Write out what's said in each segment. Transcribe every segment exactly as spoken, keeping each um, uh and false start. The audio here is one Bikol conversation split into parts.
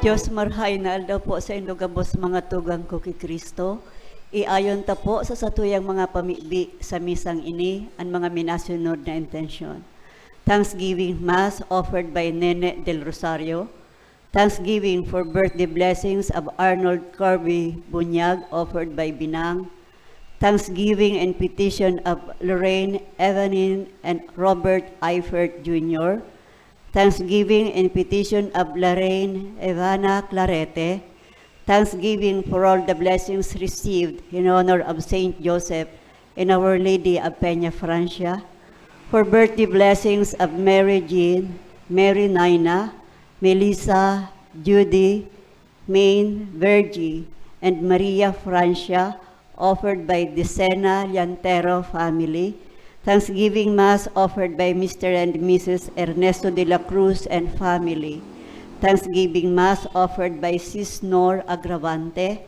Dios, marhay na aldaw po saindo gabos, mga tugang ko ki Cristo. Iayon ta po sa satuyang mga pamibi sa misang ini an mga minasunod na intensyon. Thanksgiving Mass offered by Nene del Rosario. Thanksgiving for birthday blessings of Arnold Kirby Bunyag, offered by Binang. Thanksgiving and petition of Lorraine Evelyn and Robert Eifert Junior. Thanksgiving and petition of Lorraine Evana Clarete. Thanksgiving for all the blessings received in honor of Saint Joseph and Our Lady of Peña Francia. For birthday blessings of Mary Jean, Mary Nina, Melissa, Judy, Main, Virgie, and Maria Francia, offered by Decena Llantero family. Thanksgiving Mass offered by Mister and Missus Ernesto de la Cruz and family. Thanksgiving Mass offered by Sis Nor Agravante.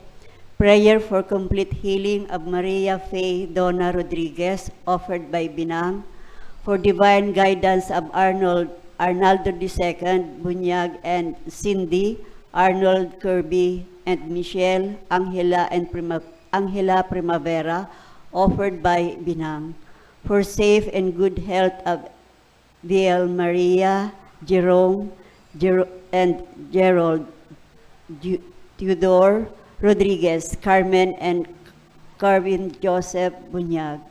Prayer for complete healing of Maria Faye Dona Rodriguez, offered by Binang. For divine guidance of Arnold, Arnaldo the second, Bunyag, and Cindy, Arnold Kirby, and Michelle, Angela, and Prima-, Angela Primavera, offered by Binang. For safe and good health of Viel Maria, Jerome, Jer-, and Gerald, Ju-, Theodore Rodriguez, Carmen, and Carvin Joseph Bunyag.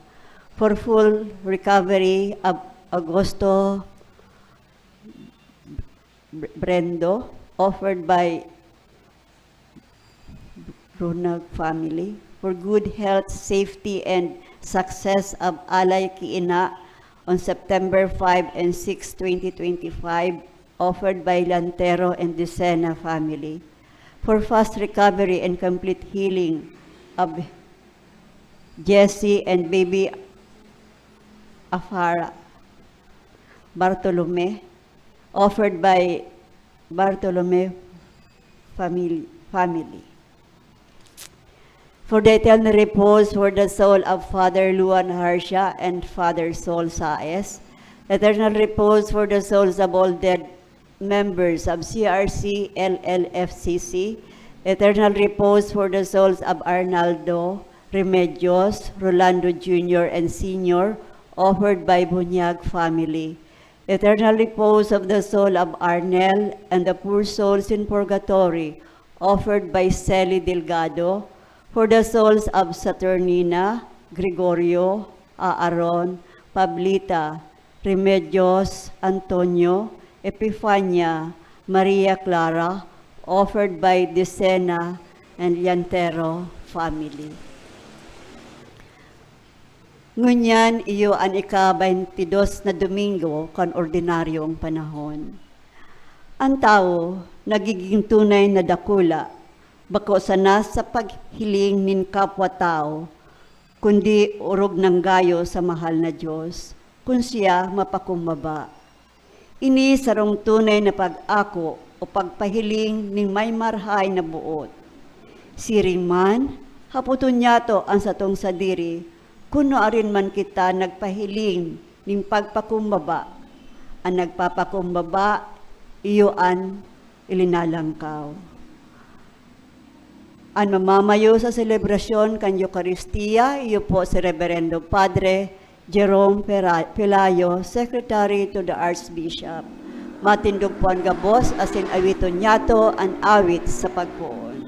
For full recovery of Augusto Brendo, offered by Runag family, for good health, safety, and success of Alay ki Ina on September five and six, twenty twenty-five, offered by Lantero and Decena family. For fast recovery and complete healing of Jessie and baby Afara Bartolome, offered by Bartolome family, family. For the eternal repose for the soul of Father Luan Harsha and Father Sol Saez, eternal repose for the souls of all dead members of C R C L L F C C, eternal repose for the souls of Arnaldo, Remedios, Rolando Junior and Senior, offered by Bunyag family. Eternal repose of the soul of Arnel and the poor souls in purgatory, offered by Celi Delgado, for the souls of Saturnina, Gregorio, Aaron, Pablita, Remedios, Antonio, Epifania, Maria Clara, offered by Decena and Llantero family. Ngunyan, iyo an ika-bayntidos na domingo kan ordinaryong panahon. An tawo nagiging tunay na dakula, bako sana sa paghiling nin kapwa-tawo, kundi orog nang gayo sa mahal na Dios, kun siya mapakumbaba. Ini sarong tunay na pag-ako o pagpahiling nin may marahay na boot. Siring man, hapoton niyato an satong sadiri kun nuarin man kita nagpahiling nin pagpakumbaba. An nagpapakumbaba, iyo an ilinalangkaw. An mamamayo sa selebrasyon kan Eukaristia, iyo po si Reverendo Padre Jerome Pera-, Pelayo, Secretary to the Archbishop. Matindog po an gabos asin awiton niyato an awit sa pagpoon.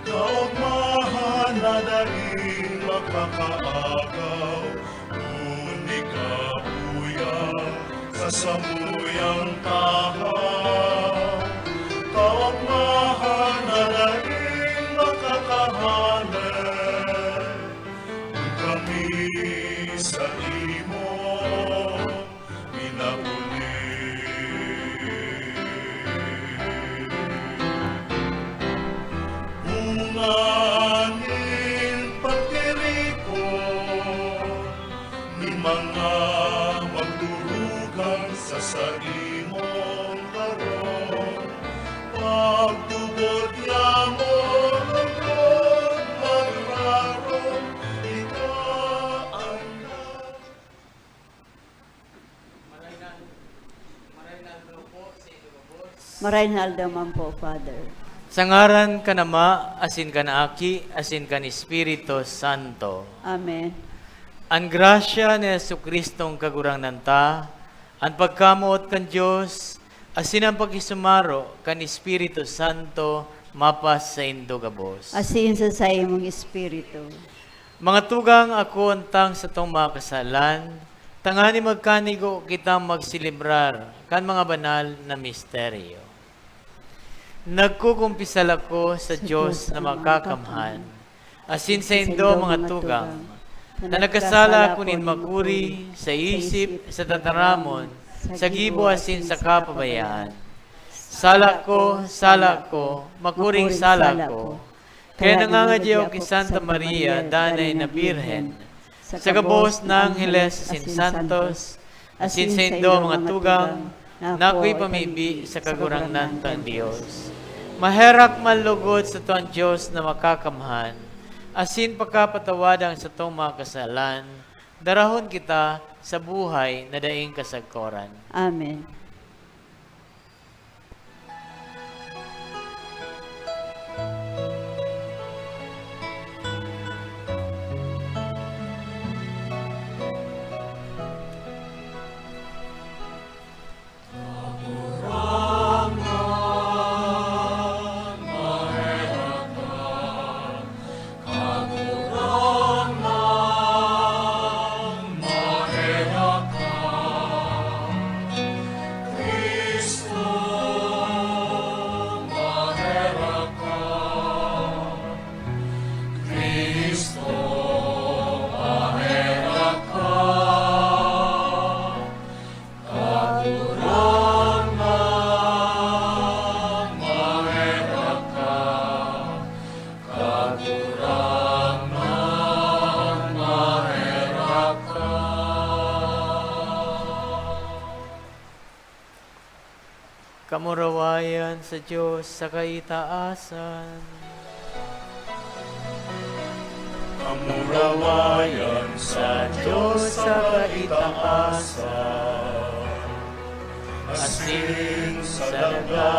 Kaogmahan na daing makakaagaw, kun ikabuya sa samuyang tahaw. Kaogmahan na daing makakahanap, kun kami sa imo minauli. Bunga nin pagtiripon nin mga magturugang sa saimong harong, Maray na aldaw man po, Father. Sa ngaran kan Ama, asin kan Aki, asin kan Espiritu Santo. Amen. An grasya ni Jesu-Cristong Kagurangnan ta, an pagkamoot kan Dios, asin an pakisumaro kan Espiritu Santo mapasaindo gabos. Asin sa saimong espiritu. Mga tugang, akoon tang satong mga kasalan, tangani magkanigo kitang magselebrar kan mga banal na misteryo. Nagkukumpisal ako sa Diyos na makakamhan, asin saindo, mga tugang, na nagkasala ako nin makuri sa isip, sa tataramon, sa gibo asin sa kapabayaan. Sala ko, sala ko, makuring sala ko. Kaya nangangadya ako ki Santa Maria, danay na Birhen, sa gabos na angheles asin santos, asin saindo, mga tugang, na akoy pamibi sa Kagurangnan tang Dios. Maherak man logod sato an Dios na makakamhan, asin pakapatawadan satong mga kasalan, darahon kita sa buhay na daing kasagkoran. Amen. Kamurawayan sa Diyos sa kaitaasan. Kamurawayan sa Diyos sa kaitaasan. Asin sa daga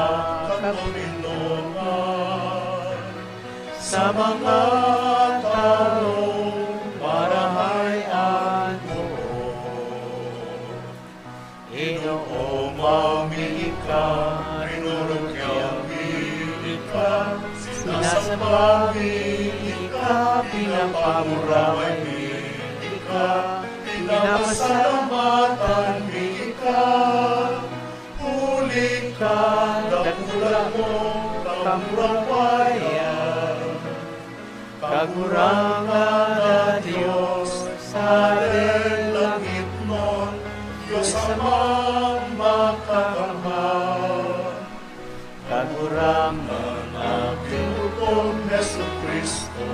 katoninongan, sa mga tawo marahay an buot. Inooma mi ika, rinurugyang mi ika, sinasamba mi ika, pinapamuraway mi ika, pinapasalamatan mi ika, huli ka dakula mong kamurawayan. Kagurangnan na Dios, sa langitnon, Dios Amang makakamhan. Kagurangnan na Ginoo kong Jesu-Cristo.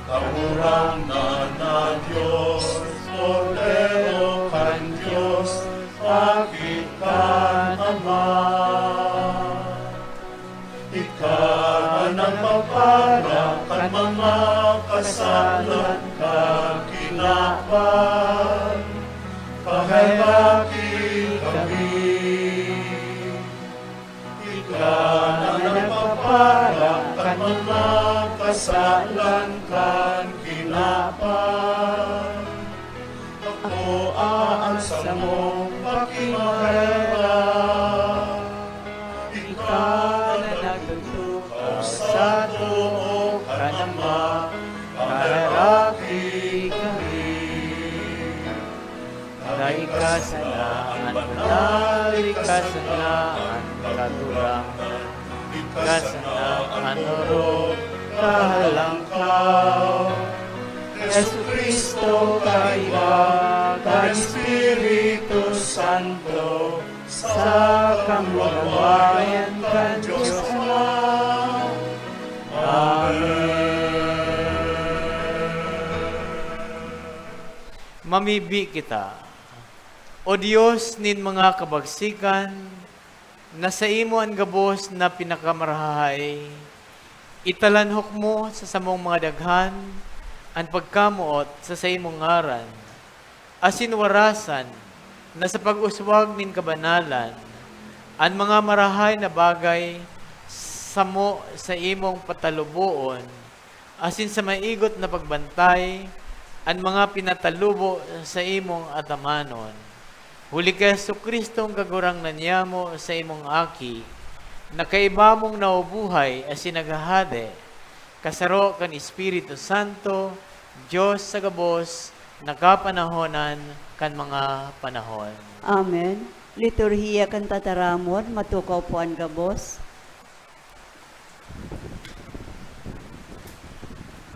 Kagurangnan na Dios, Kordero kan Dios, Aki kan Ama. Ika an nagpapara kan mga kasalan kan kinaban, paheraki kami. Ika an nagpapara kan mga kasalan kan kinaban, akoa an samong pakimaherak. Ika na nagtutukaw sa too kan Ama, paheraki kami. Na ika sana an banal, ika sana an kagurangnan, ika sana an orog kahalangkaw. Jesu-Cristo, kaiba kan Espiritu Santo, sa kamurawayan kan Dios Ama. Amen. Mamibi kita. O Dios nin mga kabagsikan, na saimo an gabos na pinakamarahay, italanhok mo sa samong mga daghan an pagkamoot sa saimong ngaran, asin warasan na sa pag-uswag nin kabanalan, An mga marahay na bagay samo sa imong pataluboon, asin sa maigot na pagbantay, an mga pinatalubo sa imong atamanon. Huli ki Jesu-Cristong Kagurangnan niyamo sa imong Aki, na kaiba mong nabubuhay asin naghahade, kasaro kan Espiritu Santo, Dios sa gabos, na kapanahonan kan mga panahon. Amen. Liturhiya kan Tataramon, matukaw po an gabos.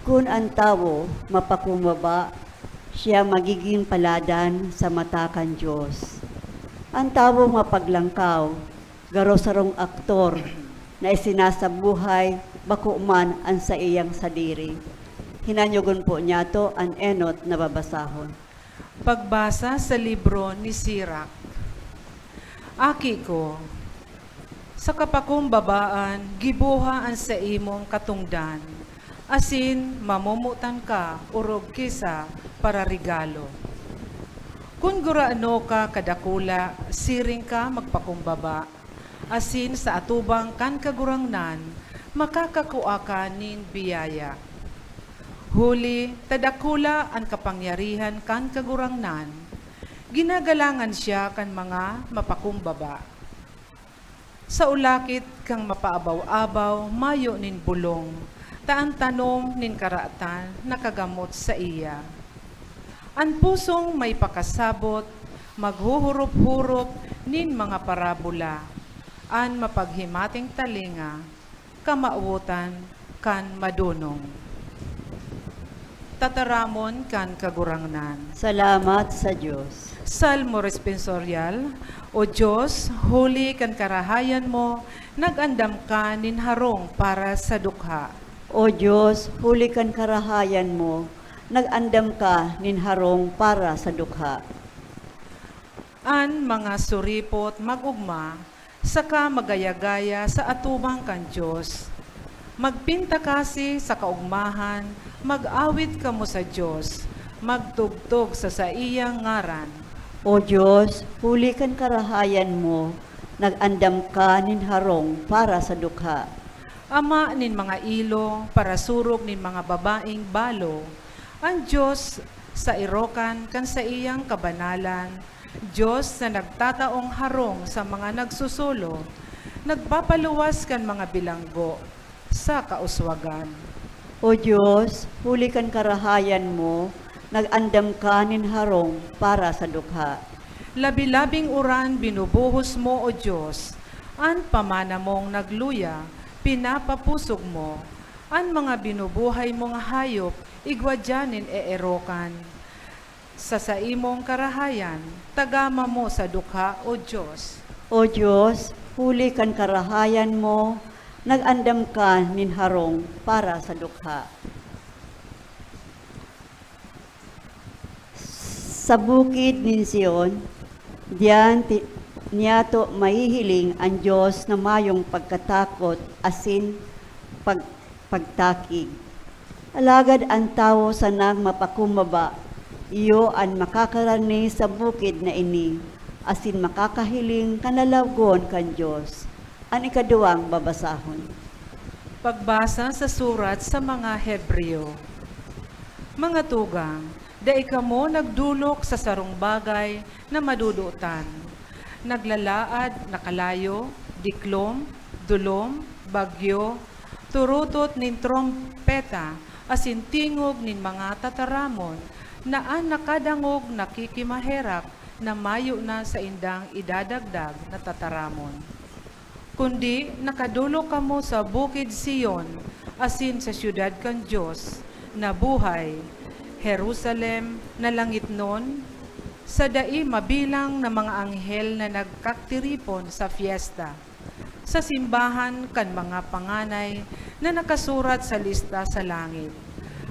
Kun an tawo mapakumbaba, siya magigin paladan sa mata kan Dios. An tawong mapaglangkaw, garo sarong aktor na isinasabuhay bako man an saiyang sadiri. Hinanyogon po niyato an enot na babasahon. Pagbasa sa libro ni Sirak. Aki ko, sa kapakumbabaan, giboha an saimong katongdan, asin mamomotan ka orog ki sa pararegalo. Kun gurano ka kadakula, siring ka magpakumbaba, asin sa atubang kan Kagurangnan, makakakua ka nin biyaya. Huli ta dakula an kapangyarihan kan Kagurangnan, ginagalangan siya kan mga mapakumbaba. Sa ulakit kan mapaabaw-abaw, mayo nin bolong, ta an tanom nin karatan nakagamot saiya. An pusong may pakasabot, maghuhurop-hurop nin mga parabola, an mapaghimating talinga, kamawotan kan madonong. Tataramon kan Kagurangnan. Salamat sa Dios. Salmo Responsorial. O Dios, huli kan karahayan mo, nag-andam ka nin harong para sa dukha. O Dios, huli kan karahayan mo, nag-andam ka nin harong para sa dukha. An mga suripot mag-ogma, saka magaya-gaya sa atubang kan Dios. Magpintakasi sa kaogmahan, mag-awit kamo sa Dios, magtugtog sa saiyang ngaran. O Dios, huli kan karahayan mo, nag-andam ka nin harong para sa dukha. Ama nin mga ilo, parasurog nin mga babaeng balo, an Dios sa erokan kan saiyang kabanalan, Dios na nagtataong harong sa mga nagsusolo, nagpapaluwas kan mga bilanggo sa kauswagan. O Dios, huli kan karahayan mo, nag-andam ka nin harong para sa dukha. Labi-labing uran binubuhos mo, O Dios, an pamana mong nagluya, pinapapusog mo. An mga binubuhay mong hayop, igwa diyan nin eerokan. Sa saimong karahayan, tagama mo sa dukha, O Dios. O Dios, huli kan karahayan mo, nag-andam ka nin harong para sa dukha. Sa bukid nin Sion, diyan ti-, niyato mahihiling an Dios na mayong pagkatakot asin pag-, pagtakig. Alagad an tawo sanang mapakumbaba, iyo an makakarani sa bukid na ini, asin makakahiling kan lalawogon kan Dios. An ikaduwang babasahon. Pagbasa sa surat sa mga Hebreo. Mga tugang, dai kamo nagdolok sa sarong bagay na madudotan. Naglalaad na kalayo, diklom, dulom, bagyo, turutot nin trompeta, asin tingog nin mga tataramon, na an nakadangog nakikimaherak na mayo na saindang idadagdag na tataramon. Kundi nakadolok kamo sa Bukid Sion, asin sa syudad kan Dios na buhay, Jerusalem na langitnon, sa dai mabilang na mga anghel na nagkatiripon sa fiesta, sa simbahan kan mga panganay na nakasurat sa lista sa langit,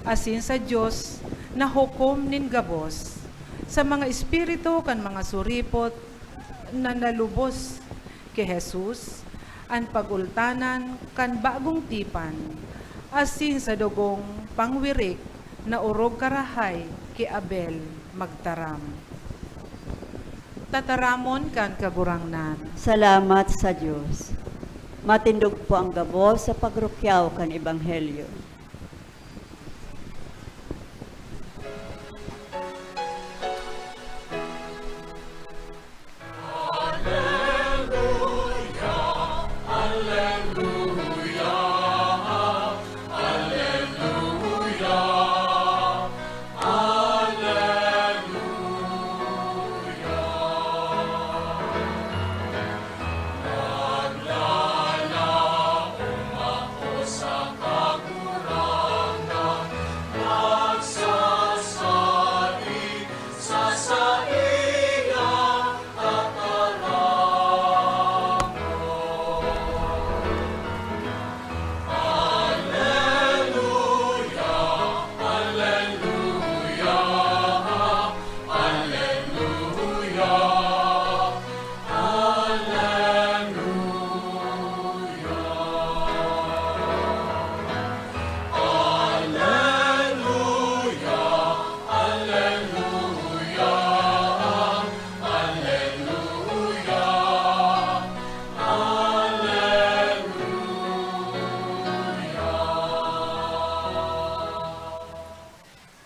asin sa Dios na hukom nin gabos, sa mga espiritu kan mga suripot na nalubos ki Jesus, an pagultanan kan bagong tipan, asin sa dugong pangwirik na orog karahay ki Abel magtaram. Tataramon kan Kagurangnan. Salamat sa Dios. Matindog po ang gabos sa pagrukyaw kan Ebanghelyo.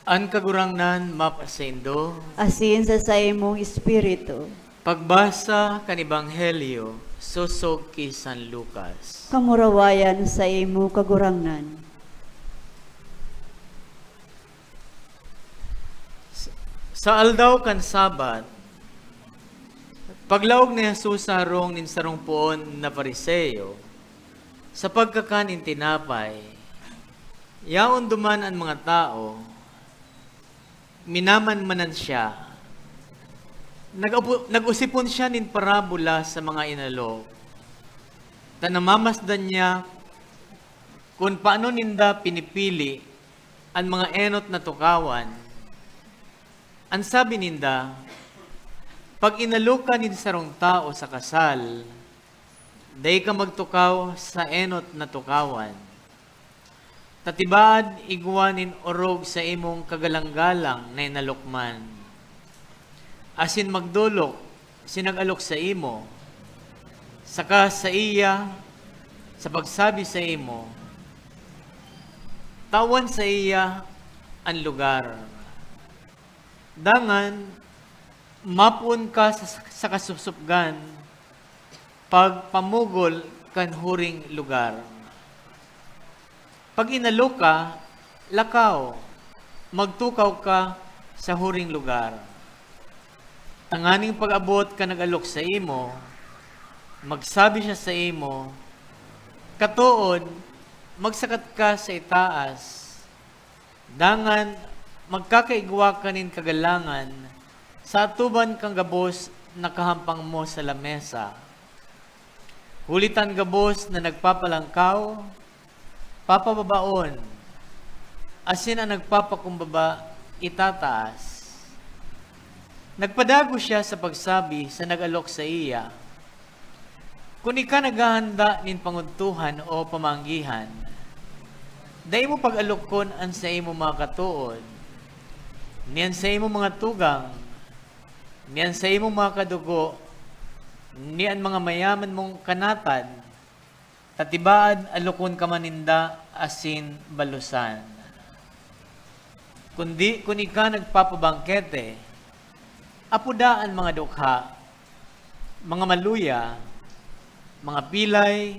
An Kagurangnan mapasaindo. Asin sa saimong espiritu. Pagbasa kan Ebanghelyo sosog ki San Lucas. Kamurawayan sa imo, Kagurangnan. Sa, sa aldaw kan Sabat, paglaog ni Jesus sa harong nin sarong poon na Fariseo, sa pagkakan nin tinapay, yaon duman an mga tawo, minamanmanan siya. Nag-apo-, nag-osipon siya nin parabola sa mga inalok, ta namamasdan niya kun paano ninda pinipili an mga enot na tukawan. An sabi ninda, "Pag inalokan nin sarong tawo sa kasal, dai ka magtukaw sa enot na tukawan. Ta tibaad igwa nin orog sa imong kagalang-galang na inalok man, asin magdolok si nag-alok saimo, saka saiya sa pagsabi saimo, tawan saiya an lugar. Dangan, mapoon ka sa, sa kasubsubgan, pagpamugol kan huring lugar. Pag inalok ka, lakaw, magtukaw ka sa huring lugar. Tanganing pag-abot kan nag-alok saimo, magsabi siya saimo, 'Katood, magsakat ka sa itaas.' Dangan magkakaigwa ka nin kagalangan sa atuban kan gabos na kahampang mo sa lamesa. Huli ta an gabos na nagpapalangkaw, papababaon, asin an nagpapakumbaba, itataas." Nagpadagos siya sa pagsabi sa nag-alok saiya, "Kun ika naghahanda nin pangodtuhan o pamanggihan, dai mo pag-alokon an saimong mga katood, ni an saimong mga tugang, ni an saimong mga kadugo, ni an mga mayaman mong kanatad, ta tibaad alokon ka man ninda asin balosan. Kundi kun ika nagpapabangkete, apoda an mga dukha, mga maluya, mga pilay,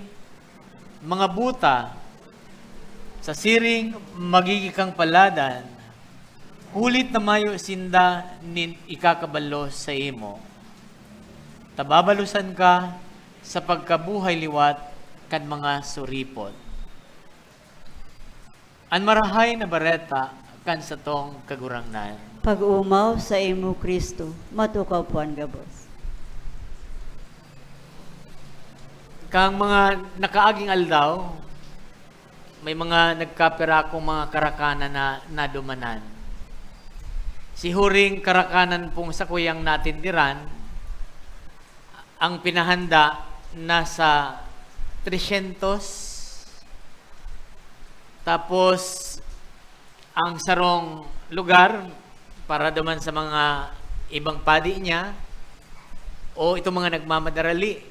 mga buta, sa siring magigin kang paladan, huli ta mayo sinda nin ikakabalo saimo. Ta babalosan ka sa pagkabuhay liwat kan mga suripot." An Marahay na Bareta kan satong Kagurangnan. Pag-omaw saimo, Cristo, matukaw po an gabos. Kan mga nakaaging aldaw, may mga nagkapira akong mga karakanan na nadumanan. Si huring karakanan pong sakuyang natindiran, ang pinahanda nasa tresyentos. Tapos, ang sarong lugar para duman sa mga ibang padi niya, O itong mga nagmamadarali,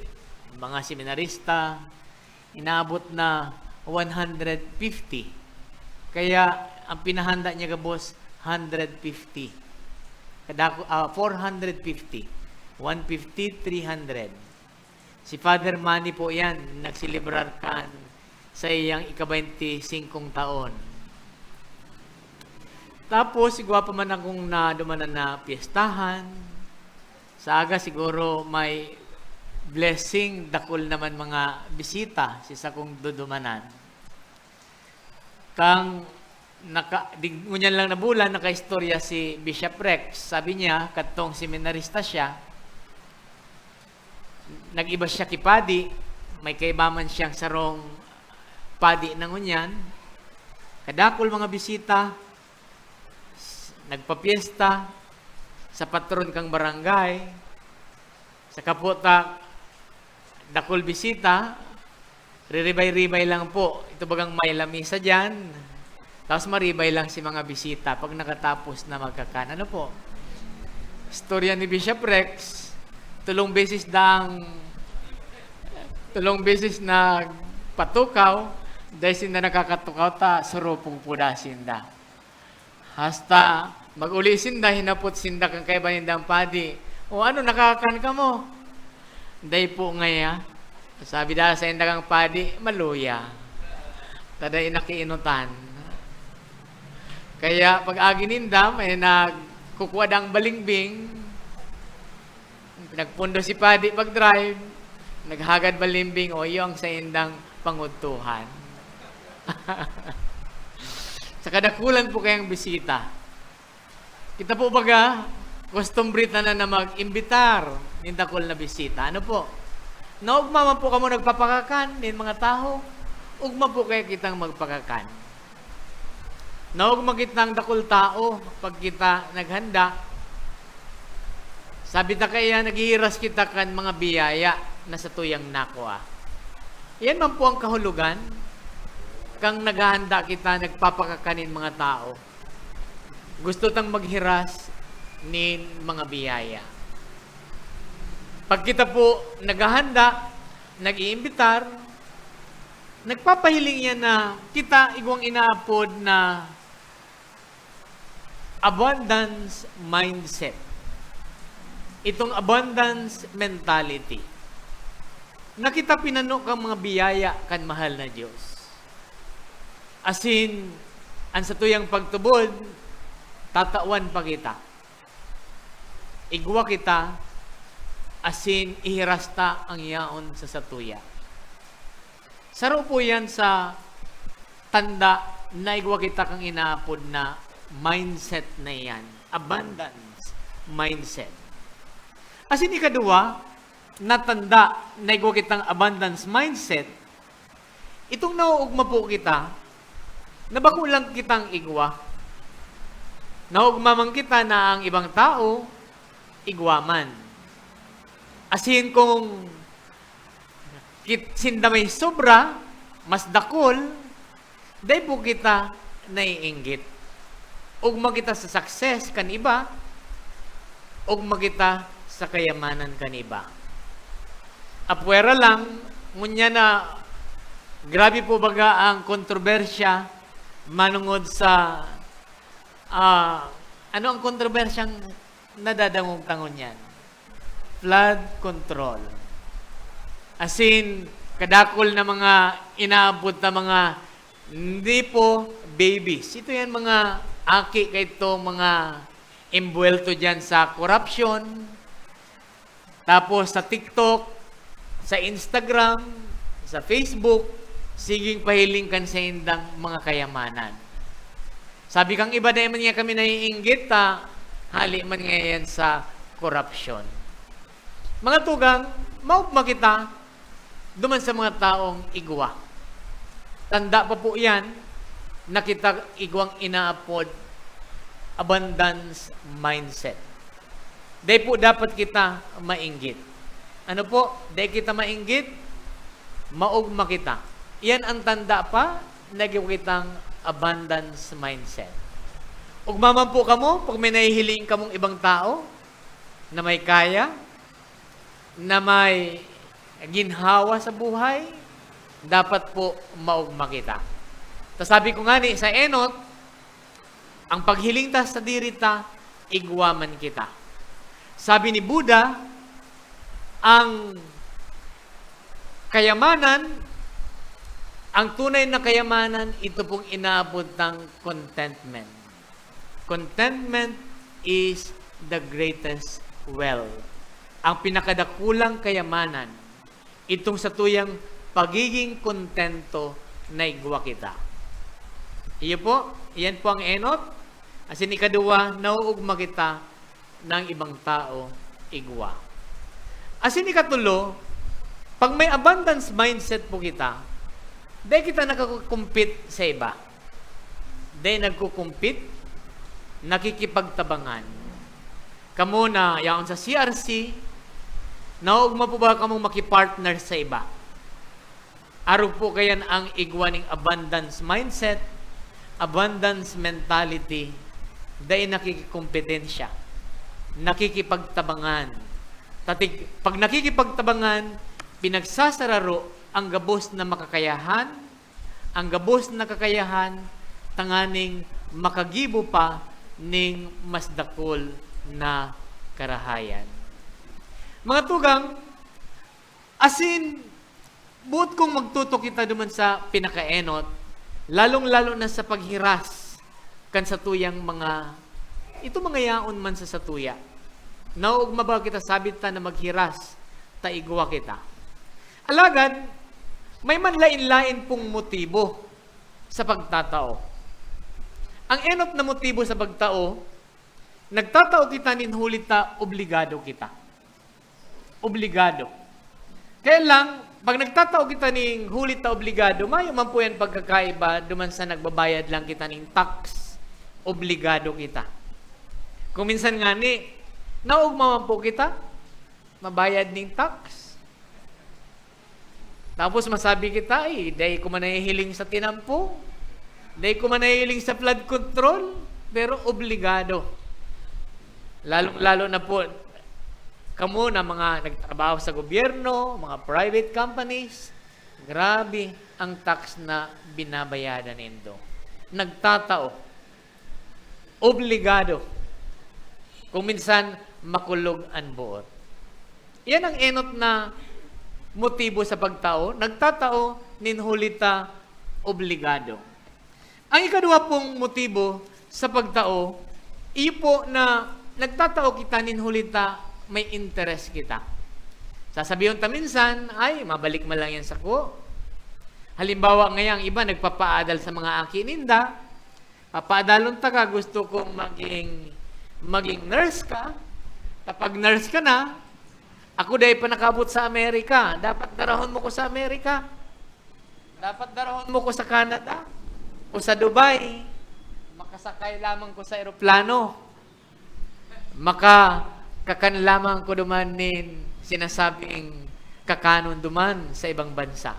mga seminarista, inaabot na one hundred fifty. Kaya ang pinahanda niya gabos, hundred fifty. Kadako, ah, four hundred fifty. One fifty, three hundred. Si Father Manny po yan, nagselebrar kan sa iyang ika-baynti singkong taon. Tapos, igwa pa man akong nadumanan na piyestahan. Sa aga siguro may blessing, dakul naman mga bisita sa sakong dudumanan. Kang naka, di, ngunyan lang na bulan, nakaistorya si Bishop Rex. Sabi niya, kadtong seminarista siya, nag-iba siya ki padi, may kaiba man siyang sarong padi na ngunyan. Kadakul mga bisita, s-, nagpapiyesta sa patron kang barangay. Sa kaputa, dakul bisita, riribay-ribay lang po. Ito bagang may lamisa dyan. Tapos maribay lang si mga bisita pag nakatapos na magkakan. Ano po? Istorya ni Bishop Rex, tulong beses dang, tulong beses na patukaw, dahil sinda nakakatukaw ta, surupong puda sinda. Hasta mag-uli sinda, hinapot sinda kan kaiba nindang padi, "O ano, nakakan kamo?" "Dai po ngaya." Sabi daa sainda kang padi, "Maluya. Ta dai nakiinutan." Kaya pag-agi ninda, may nagkukua dang balingbing. Nagpundo si padi pag-drive, naghagad balimbing, o, iyo ang saindang pangudtuhan. Sa kadakulan po kayang bisita. Kita po baga, kostumbre tanan na mag-imbitar nin dakul na bisita. Ano po? Naogma man po kamo nagpapakakan nin mga tawo? Ugma po kaya kitang magpakakan. Naogma kitang dakul tawo pag kita naghanda. Sabi ta kaya, naghihiras kita kan mga biyaya na satuyang nakua. Yan man po ang kahulogan kang naghahanda kita, nagpapakakan nin mga tawo. Gusto tang maghiras nin mga biyaya. Pag kita po naghahanda, nag-iimbitar, nagpapahiling yan na kita igwang inaapod na abundance mindset. Itong abundance mentality. Na kita pinano kang mga biyaya kan mahal na Dios. Asin, an satuyang pagtubod, tatawan pa kita. Igwa kita, asin ihiras ta ang yaon sa satuya. Saro po yan sa tanda na igwa kita kang inaapod na mindset na iyan, abundance mindset. Asin ikaduwa, na tanda na igwa kitang abundance mindset, itong naoogma po kita, na bako lang kitang igwa. Naogma man kita na ang ibang tao, igwa man. Asin kung kit-, sinda may sobra, mas dakul, dai po kita naiinggit. Ugma kita sa success kan iba, ugma kita sa kayamanan kan iba. Apwera lang, ngunyan na grabe po baga ang kontrobersya manungod sa, ah, ano ang kontrobersyang nadadangog ta ngunyan? Flood control. Asin, kadakul na mga inaabot na mga, hindi po babies. Ito yan mga aki kaito, mga imbuwelto dyan sa korupsyon. Tapos sa TikTok, sa Instagram, sa Facebook, siging pahiling kan saindang mga kayamanan. Sabi kang iba, "Dai man nga kami naiinggit, ta hali man nga yan sa korupsyon." Mga tugang, maugma kita duman sa mga taong igwa. Tanda pa po yan na kita igwang inaapod abundance mindset. Dai po dapat kita mainggit. Ano po? Dai kita mainggit, maugma kita. Iyan ang tanda pa na igwa kitang abundance mindset. Ugma man po kamo, pag may nahihiling kamong ibang tao na may kaya, na may ginhawa sa buhay, dapat po maugma kita. Ta sabi ko ngani sa enot, ang paghiling ta sa diri ta, igwa man kita. Sabi ni Buddha, ang kayamanan, ang tunay na kayamanan, ito pong inaabot ng contentment. Contentment is the greatest wealth. Ang pinakadakulang kayamanan, itong satuyang pagiging kontento na igwa kita. Iyo po, iyan po ang enot. Asin ikaduwa, nauugma kita ng ibang tao igwa. Asin ikatulo, pag may abundance mindset po kita, dai kita nagko-compete sa iba. Dai nagko-compete, nakikipagtabangan. Kamo na yaon sa C R C, naugma po ba kamong makipartner sa iba? Arog po kayan ang igwa ning abundance mindset, abundance mentality, dai nakikikompetensya, nakikipagtabangan. Tatig-, pag nakikipagtabangan, pinagsasararo ang gabos na makakayahan, ang gabos na kakayahan, tanganing makagibo pa ning mas dakul na karahayan. Mga tugang, asin, boot kong magtutok kita duman sa pinakaenot, lalong-lalo na sa paghiras kan satuyang mga, ito mga yaon man sa satuya. Naugma ba kita sabit ta na maghiras, ta igwa kita? Alagad, may manlain-lain pong motibo sa pagtatao. Ang enot na motibo sa pagtao, nagtatao kita nin huli ta obligado kita. Obligado. Kaya lang, pag nagtatao kita nin huli ta obligado, mayo man po yan pagkakaiba duman sa nagbabayad lang kita nin tax. Obligado kita. Kung minsan ngani, naugma man po kita, mabayad nin tax. Tapos masabi kita, "Ay, dai ko man nahihiling sa tinampong. Dai ko man nahihiling sa flood control." Pero obligado. Lalong-lalo na po, kamo na mga nagtrabaho sa gobyerno, mga private companies, grabe ang tax na binabayadan nindo. Nagtatao. Obligado. Kung minsan, makulog an boot. Yan ang enot na motibo sa pagtao. Nagtatao nin huli ta obligado. Ang ikaduwa pong motibo sa pagtao, iyo po na nagtatao kita nin huli ta may interes kita. Sasabihon ta minsan, "Ay, mabalik man lang yan sako." Halimbawa, ngaya ang iba nagpapaadal sa mga aki ninda, "Papaadalon taka, gusto kong maging, maging nurse ka. Kapag nurse ka na, ako dai pa nakaabot sa Amerika. Dapat darahon mo ko sa Amerika. Dapat darahon mo ko sa Canada o sa Dubai. Makasakay lamang ko sa eroplano. Makakakan lamang ko duman nin sinasabing kakanon duman sa ibang bansa."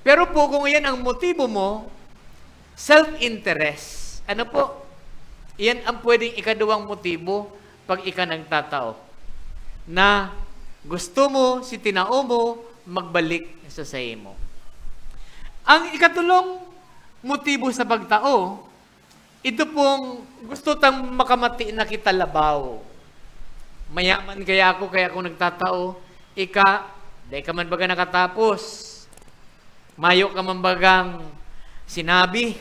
Pero po, kung iyan ang motibo mo, self-interest. Ano po? Iyan ang pwedeng ikaduwang motibo pag ika nagtatao. Na gusto mo, si tinao mo, magbalik sa saimo. Ang ikatulong motibo sa pagtao, ito pong gusto tang makamati na kita labaw. Mayaman kaya ako, kaya ako nagtatao. Ika, dai ka man baga nakatapos. Mayo ka man bagang sinabi.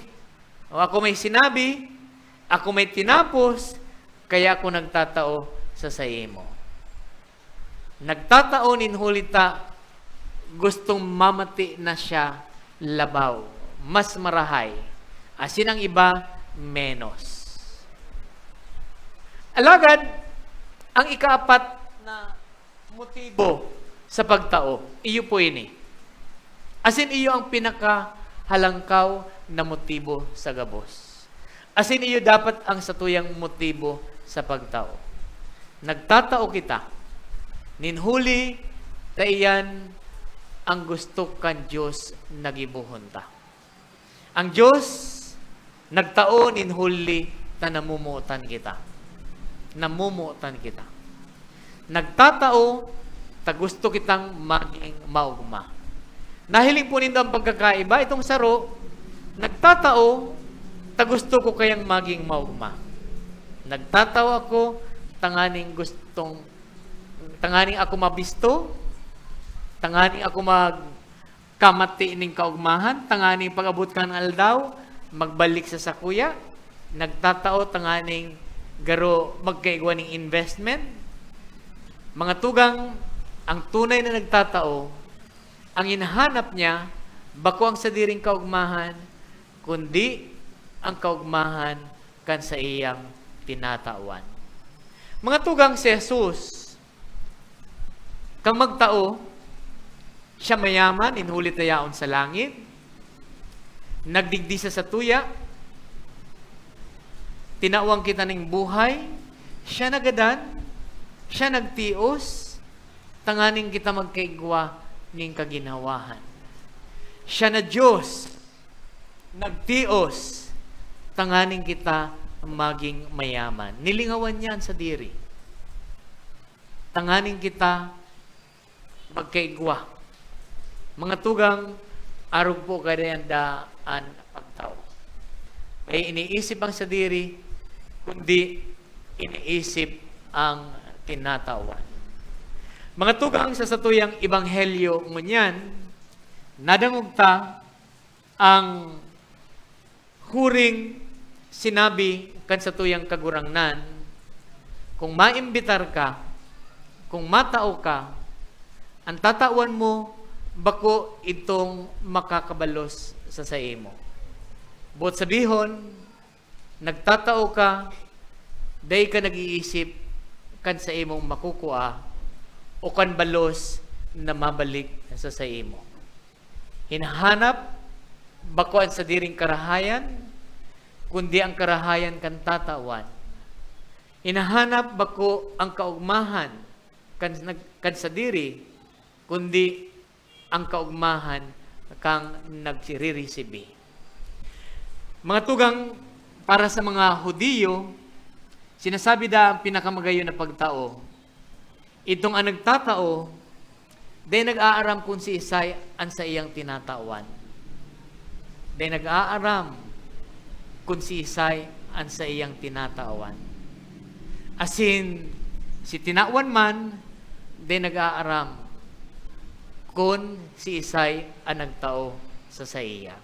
O ako may sinabi, ako may tinapos, kaya ako nagtatao sa saimo. Nagtatao nin huli ta gustong mamati na siya labaw, mas marahay, asin ang iba, menos. Alagad, ang ikaapat na motibo sa pagtao, iyo po ini. Asin iyo ang pinakahalangkaw na motibo sa gabos. Asin iyo dapat ang satuyang motibo sa pagtao. Nagtatao kita, nin huli ta iyan ang gusto kan Dios na gibohon ta. Ang Dios nagtao nin huli ta namomotan kita. Namomotan kita. Nagtatao ta gusto kitang maging maogma. Nahiling po nindo ang pagkakaiba? Itong saro, nagtatao, ta gusto ko kayang maging maogma. Nagtatao ako, tanganing gustong, tanganing ako mabisto, tanganing ako magkamati ning kaogmahan, tanganing pag-abot kan aldaw, magbalik sa sakuya, nagtatao tanganing garo magkaigwa ning investment. Mga tugang, ang tunay na nagtatao, ang hinahanap niya, bako ang sadiring kaogmahan, kundi ang kaogmahan kan saiyang tinatawan. Mga tugang, si Jesus, kan magtao, siya mayaman, huli ta yaon sa langit, nagdigdi sa satuya, tinawan kita ning buhay, siya nagadan, siya nagtios, tanganing kita magkaigwa ning kaginhawahan. Siya na Diyos, nagtios, tanganing kita maging mayaman. Nilingawan niya an sadiri, tanganing kita magkaigwa. Mga tugang, arog po kaiyan da an pagtao. May iniisip ang sadiri, kundi iniisip ang tinatawan. Mga tugang, sa satuyang ebanghelyo ngunyan, nadangog ta ang huring sinabi kan satuyang Kagurangnan, "Kung maimbitar ka, kung matao ka, ang tatawan mo bako itong makakabalos sa saimo." Boot sabihon, nagtatao ka, dai ka nag-iisip kan saimong makukua o kan balos na mabalik sa saimo. Hinahanap bako an sadiring karahayan, kundi ang karahayan kan tatawan. Hinahanap bako ang kaogmahan kan nag-, kan sadiri, kundi ang kaogmahan kan nagririsibi. Mga tugang, para sa mga Judio, sinasabi da ang pinakamagayon na pagtao. Itong ang nagtatao, dai nag-aaram kun siisay an saiyang tinatawan. Dai nag-aaram kun siisay an saiyang tinatawan. Asin, si tinawan man, dai nag-aaram kun siisay an nagtao sa saiya.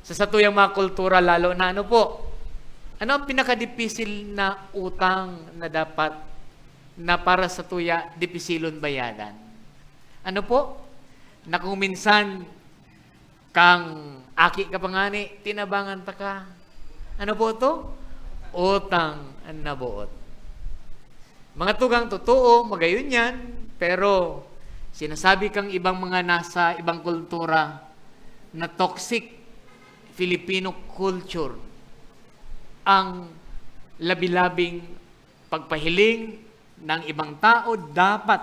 Sa satuyang mga kultura, lalo na, ano po? Ano ang pinakadipisil na utang na dapat, na para satuya, dipisilon bayadan? Ano po? Na kung minsan, kang aki ka pa ngani, tinabangan ta ka. Ano po to? Utang na boot. Mga tugang, totoo, magayon yan, pero sinasabi kang ibang mga nasa ibang kultura na toxic Filipino culture ang labi-labing pagpahiling ng ibang tao dapat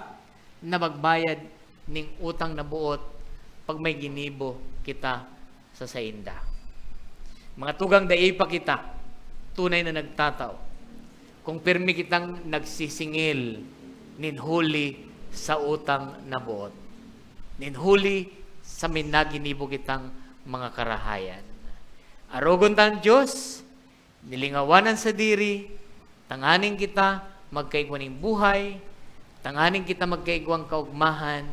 na magbayad ning utang na boot pag may ginibo kita sa sainda. Mga tugang, dai pa kita tunay na nagtatao kung pirmi kitang nagsisingil nin huli sa utang na boot, nin huli sa minaginibo kitang mga karahayan. Arogon ta an Dios, nilingawan an sadiri, tanganing kita magkaigwa nin buhay, tanganing kita magkaigwang kaogmahan,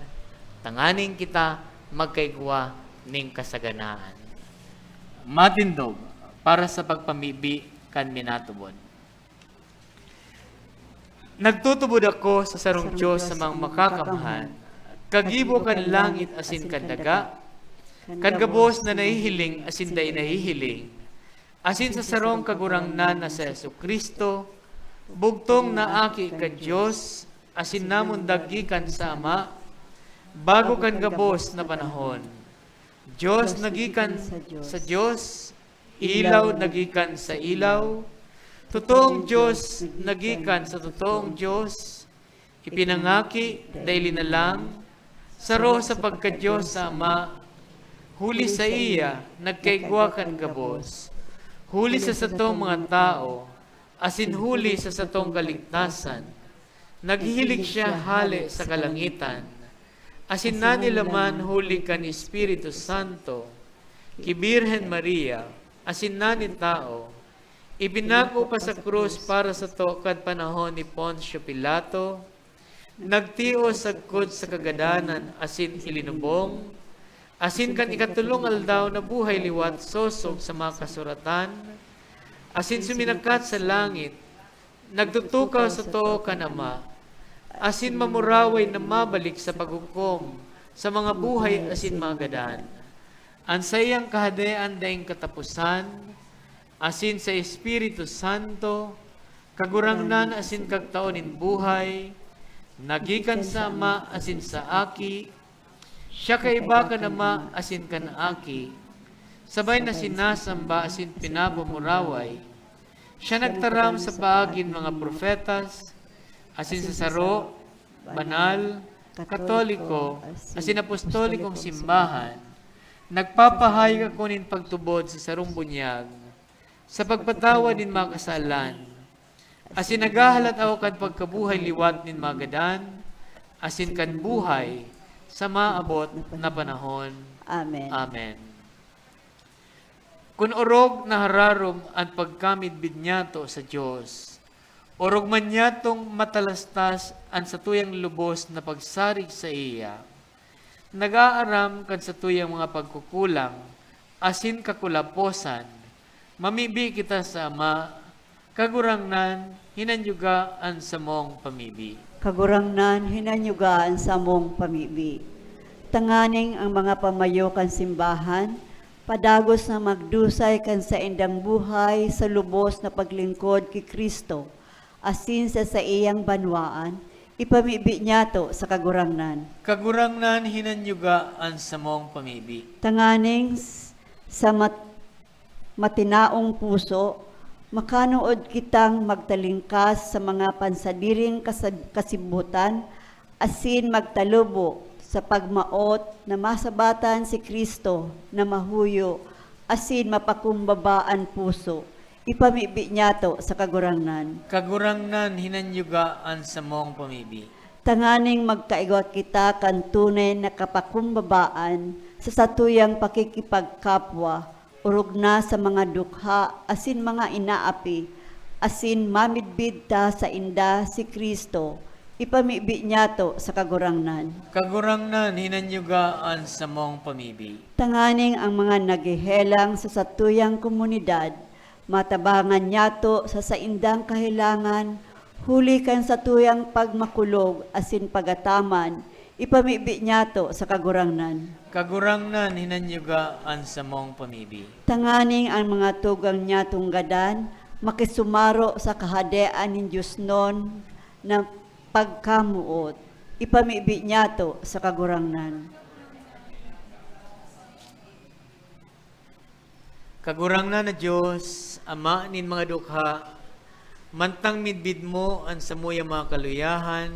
tanganing kita magkaigwa nin kasaganaan. Matindog para sa pagpamibi kan minatubod. Nagtutubod ako sa sarong Dios sa mga makakamhan, kagibo kan langit asin kan daga, kan gabos na nahihiling asin dai nahihiling, asin sa sarong Kagurangnan na si Jesu-Cristo, bugtong na Aki kan Dios, asin namundag gikan sa Ama, bago kan gabos na panahon. Dios na gikan sa Dios, ilaw na gikan sa ilaw, totoong Dios na gikan sa totoong Dios, ipinangaki, dai linalang, saro sa pagka-Dios sa Ama, huli saiya nagkaigwa kan gabos, huli sa satong mga tawo, asin huli sa satong kaligtasan. Naghihilig siya hale sa kalangitan, asin nanilaman huli kan Espiritu Santo, ki Birhen Maria, asin nani tawo. Ibinago pa sa krus para sato kan panahon ni Poncio Pilato, nagtios sagkod sa kagadanan asin ilinubong, asin kan ikatolong aldaw nabuhay liwat sosog sa mga kasuratan, asin suminakat sa langit, nagtutukaw sa too kan Ama, asin mamuraway na mabalik sa paghukom sa mga buhay asin mga gadan. An saiyang kahadean daing kataposan, asin sa Espiritu Santo, Kagurangnan asin Kagtao nin buhay, nagikan sa Ama asin sa Aki, siya kaiba kan Ama asin kan Aki, sabay na sinasamba asin pinapamuraway. Siya nagtaram sa paagi nin mga propetas, asin sa saro, banal, katoliko, asin apostolikong simbahan. Nagpapahayag ako nin pagtubod sa sarong bunyag, sa pagpatawad nin mga kasalan, asin naghahalat ako kan pagkabuhay liwat nin mga gadan, asin kan buhay sa maabot na panahon. Amen. Amen. Kun orog na hararom an pagkamidbid niyato sa Dios, orog man niyatong matalastas an satuyang lubos na pagsarig saiya, nag-aaram kan satuyang mga pagkukulang asin kakulaposan, mamibi kita sa Ama, Kagurangnan, hinanyuga an samong pamibi. Kagurangnan, hinanyuga an samong pamibi. Tanganing ang mga pamayo kan simbahan, padagos na magdusay kan saindang buhay sa lubos na paglingkod ki Cristo, asin sa saiyang banwaan, ipamibi niyato sa Kagurangnan. Kagurangnan, hinanyuga an samong pamibi. Tanganing s-, sa mat-, matinaong puso, makanood kitang magtalingkas sa mga pansadiring kasab-, kasibutan, asin magtalubo sa pagmaot na masabatan si Cristo na mahuyo asin mapakumbaba an puso. Ipamibi niyato sa Kagurangnan. Kagurangnan, hinanyuga an samong pamibi. Tanganing magkaigwa kita kan tunay na kapakumbabaan sa satuyang pakikipagkapwa, orog na sa mga dukha asin mga inaapi, asin mamidbid ta sainda si Cristo, ipamibi niyato sa Kagurangnan. Kagurangnan, hinanyuga an samong pamibi. Tanganing ang mga naghehelang sa satuyang komunidad, matabangan niyato sa saindang kahelangan, huli kan satuyang pagmakulog asin pagataman, ipamibi niyato sa Kagurangnan. Kagurangnan, hinanyuga an samong pamibi. Tanganing ang mga tugang niyatong gadan makisumaro sa Kahadean nin diosnon na pagkamoot, ipamibi niyato sa Kagurangnan. Kagurangnan na Dios, Ama nin mga dukha, mantang midbid mo an samuyang mga kaluyahan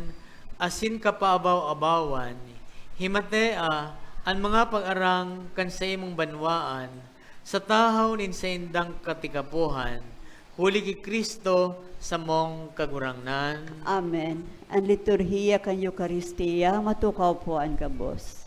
asin kapaabaw-abawan, himatea an mga pag-arang kan saimong banwaan sa tahaw nin saindang katikapohan, huli ki Cristo, samong Kagurangnan. Amen. An liturhiya kan Eukaristia, matukaw po an gabos.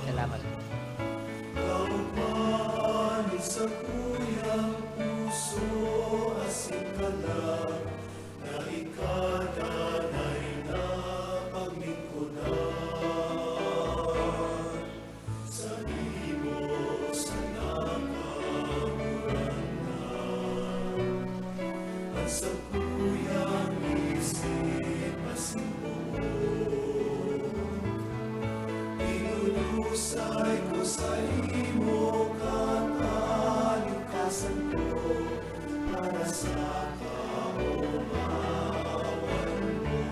Salamat. Kaoman ni sakuyang puso asin kalag na ikadanay na paglingkodan. Saimo sana, Kagurangnan, an sakuyang isip asin puon. Idudusay ko saimo katalingkasan ko para sa kaomawan mo.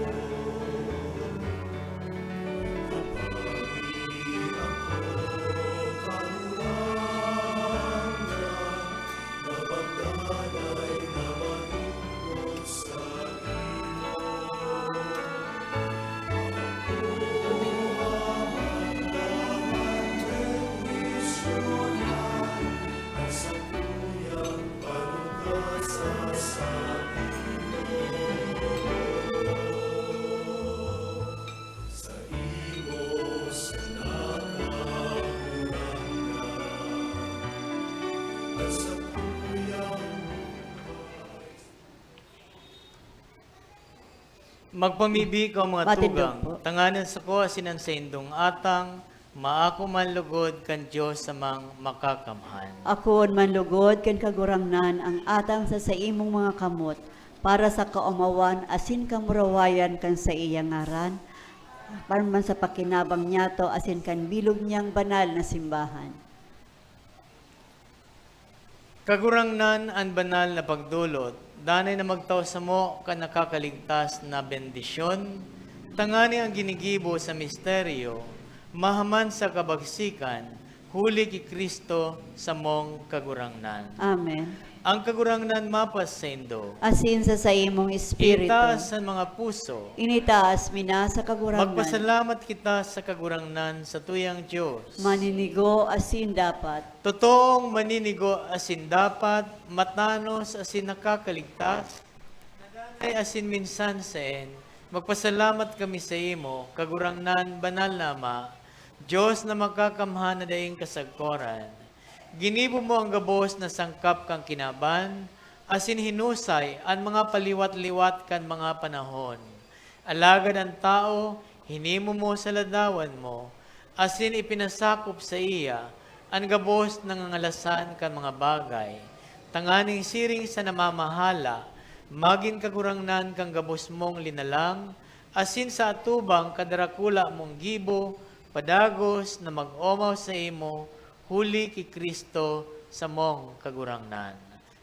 Magpamibi kamo, mga Matindog tugang, po. Tanganing sako asin an saindong atang, maako man lugod kan Dios Amang Makakamhan. Akoon man lugod kan Kagurangnan ang atang sa saimong mga kamot, para sa kaomawan asin kamurawayan kan saiyang ngaran, apan man sa pakinabang niyato asin kan bilog niyang banal na simbahan. Kagurangnan, an banal na pagdolot, danay na magtao samo kan nakakaligtas na bendisyon, tanganing an ginigibo sa misteryo mahaman sa kabagsikan, huli ki Cristo samong Kagurangnan. Amen. An Kagurangnan mapasaindo. Asin sa saimong espiritu. Itaas an mga puso. Initaas mi na sa Kagurangnan. Magpasalamat kita sa Kagurangnan, sa tuyang Dios. Maninigo asin dapat. Totoong maninigo asin dapat, matanos asin nakakaligtas, nadanay asin minsan saen, magpasalamat kami saimo, Kagurangnan, Banal na Ama, Dios na makakamhan na daing kasagkoran. Ginibo mo an gabos na sangkap kan kinaban, asin hinusay an mga paliwat-liwat kan mga panahon. Alagad an tawo, hinimo mo sa ladawan mo, asin ipinasakop saiya an gabos na ngangalasan kan mga bagay, tanganing siring sa namamahala, magin kagurangnan kan gabos mong linalang, asin sa atubang kan darakula mong gibo, padagos na mag-omaw saimo, huli ki Cristo samong Kagurangnan.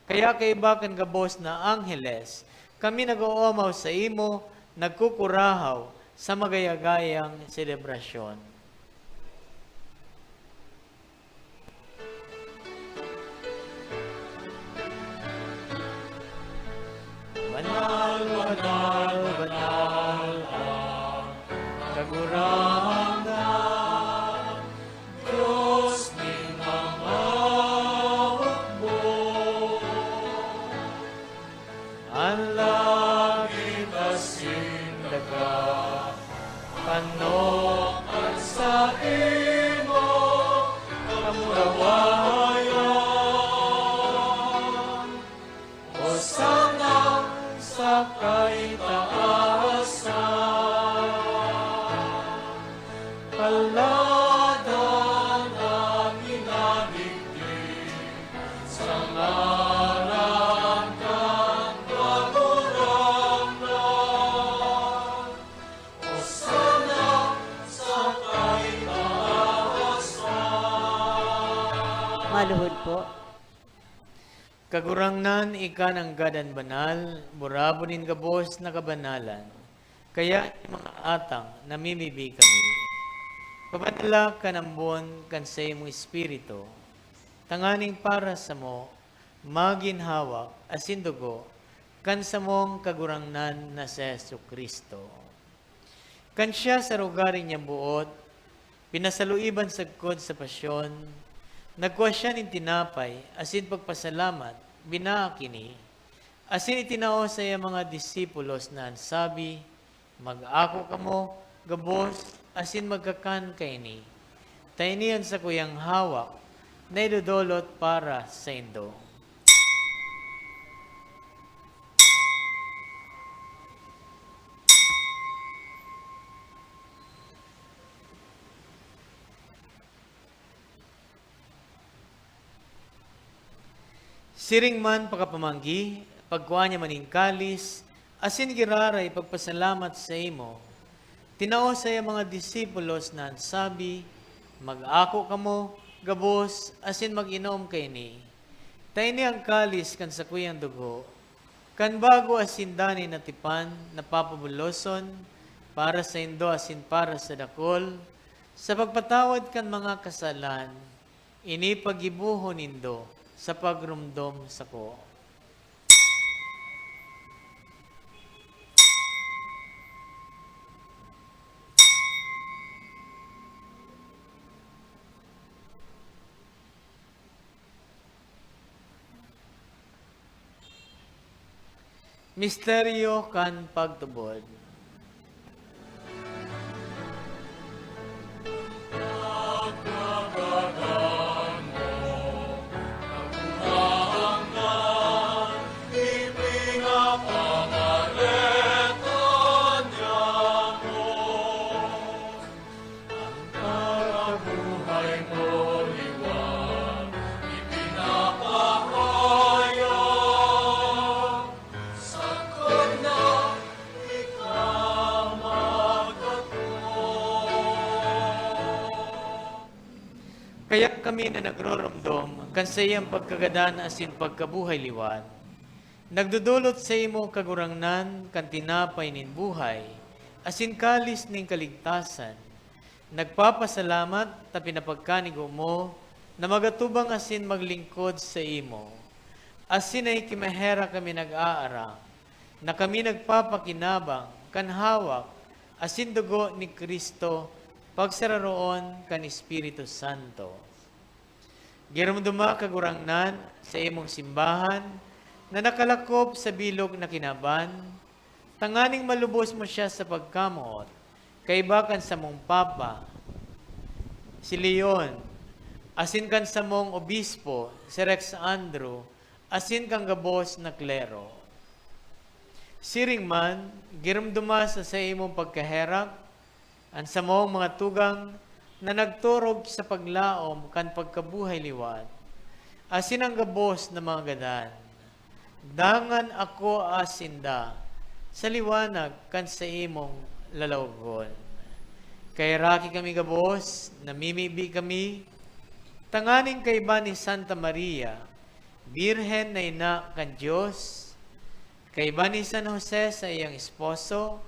Kaya kaiba kan gabos na angheles, kami nag-oomaw saimo, nagkukurahaw sa magayagayang selebrasyon. Banal, banal, banal ang Kagurangnan, Dios nin mga hukbo. An langit asin daga, panokan saimo kamurawayan. Hosanna sa kaitaasan. Paladan an minadigdi sa ngaran kan Kagurangnan. Hosanna sa kaitaasan. Maluhod po. Kagurangnan, ika nanggad an banal, burabon nin gabos na kabanalan. Kaya, mga atang, namimibi kami. Pabanala kan ambon kan saimong Espiritu, tanganing para samo, magin hawak asin dugo kan samong Kagurangnan na si Jesu-Cristo. Kan siya sa rogaring niyang boot, pinasaluiban sagkod sa pasyon, nagkua siya nin tinapay asin pagpasalamat, binaak ini, asin itinao sa iyang mga disipulos na an sabi, "Mag-ako kamo gabos asin magkakan kaini, ta ini an sakuyang hawak na idodolot para saindo." Siring man pakapamanggi, pagkua niya man nin kalis, asin giraray pagpasalamat saimo, tinao sa iyang mga disipulos na an sabi, "Mag-ako kamo gabos asin mag-inom kaini, ta ini an kalis kan sakuyang dugo, kan bago asin danay na tipan na papabuloson para saindo asin para sa dakul, sa pagpatawad kan mga kasalan. Ini paggibohon nindo sa pagromdom sako." Misteryo kan pagtubod. Kaya kami na nagroromdom kan saiyang pagkagadan asin pagkabuhay liwat, nagdodolot saimo, Kagurangnan, kan tinapay nin buhay asin kalis nin kaligtasan. Nagpapasalamat ta pinapagkanigo mo na magatubang asin maglingkod saimo. Asin naikimaherak kami nag-aaram na kami nagpapakinabang kan hawak asin dugo ni Cristo pagsararoon kan Espiritu Santo. Giromdoma, Kagurangnan, sa imong simbahan na nakalakop sa bilog na kinaban, tanganing malubos mo siya sa pagkamoot, kaiba kan samong Papa, si Leon, asin kan samong Obispo, si Rex Andrew, asin kan gabos na klero. Siring man, giromdoma sa saimong pagkaherak an samong mga tugang na nagturog sa paglaom kan pagkabuhay liwat, asin an gabos na mga gadan. Dangan akoa sinda sa liwanag kan saimong lalawogon. Kaheraki kami gabos, namimibi kami, tanganing kaiba ni Santa Maria, Birhen na ina kan Dios, kaiba ni San Jose sa iyang esposo,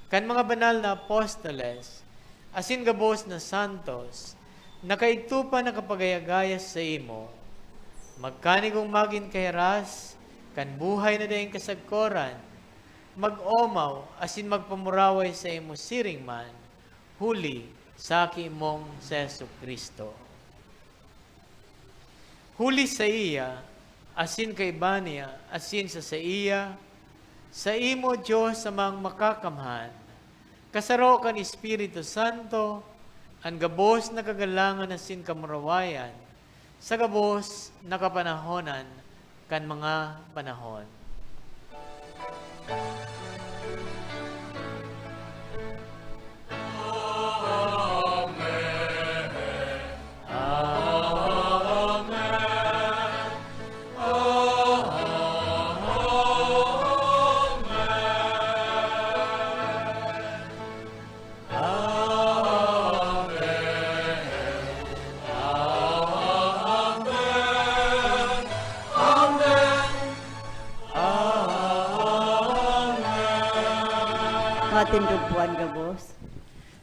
kan mga banal na apostoles, asin gabos na santos, na kaidto pa nakapagayagaya saimo, magkanigong magin kahiras kan buhay na daing kasagkoran, mag-omaw asin magpamuraway saimo siring man, huli sa Aki mong si Jesu-Cristo. Huli saiya, asin kaiba niya, asin sa saiya, saimo, Dios Amang Makakamhan, kasaro kan Espiritu Santo, an gabos na kagalangan asin kamurawayan, sa gabos na kapanahonan kan mga panahon. Matindog puan gabos.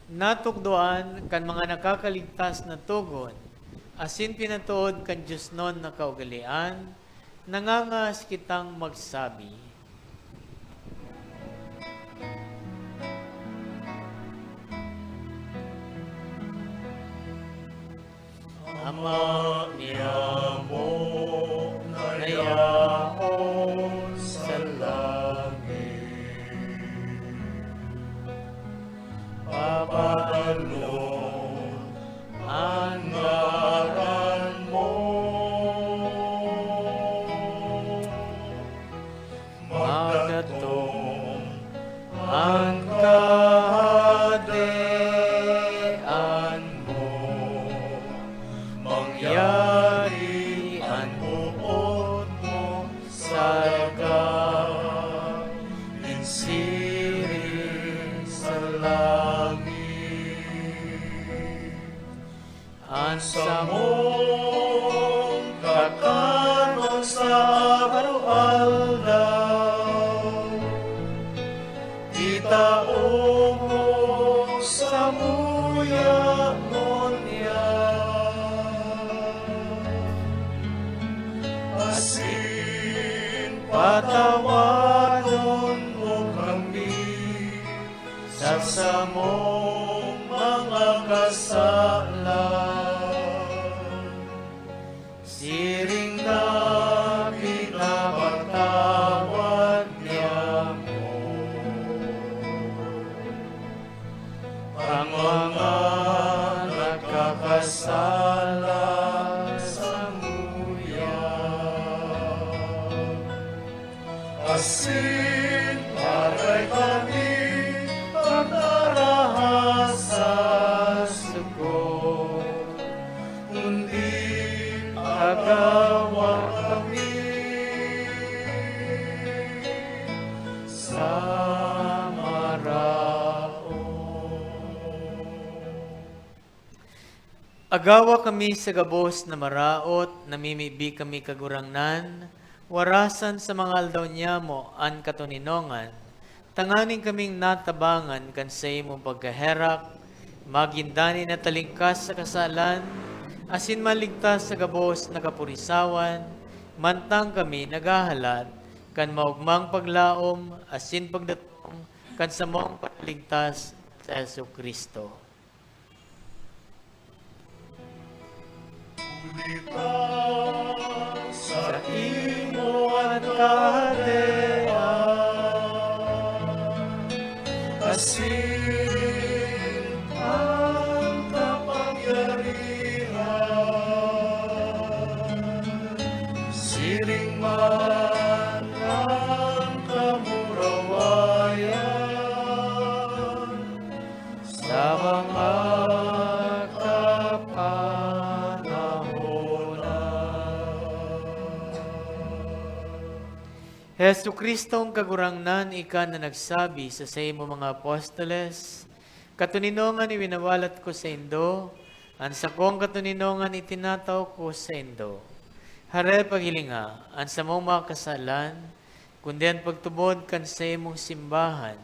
Natukdoan kan mga nakakaligtas na togon, asin pinatood kan diosnon na kaugalean, nangangas kitang magsabi, Ama niamo na yaon sa langit, papagalon an ngaran mo. Magdatong an kahadean mo, mangyari an boot mo sa daga, siring sa langit. An samong kakanon sa araw-aldaw, itao mo samuya ngunyan. Asin patawadon mo kami sa samong mga kasalan, siring na pinapatawad niamo an mga nagkakasala samuya. Asin patay kami pagkaraha sa sugo, kundi agawa kami sa maraot. Agawa kami sa gabos na maraot, namimibi kami, Kagurangnan, warasan sa mga aldaw niyamo an katoninongan, tanganing kaming natabangan kan saimong pagkaherak, magin danay na talingkas sa kasalan, asin maligtas sa gabos na kapurisawan, mantang kami naghahalat kan maogmang paglaom asin pagdatong kan samong Paraligtas, si Jesu-Cristo. Saimo an kahadean, asin an kapangyarihan, siring man an kamurawayan, sa mga kapanahonan. Jesu-Cristong Kagurangnan, ika na nagsabi sa saimo mga apostoles, "Katoninongan iwinawalat ko saindo, an sakong katoninongan itinatao ko saindo." Hare paghilinga an samong mga kasalan, kundi an pagtubod kan saimong simbahan,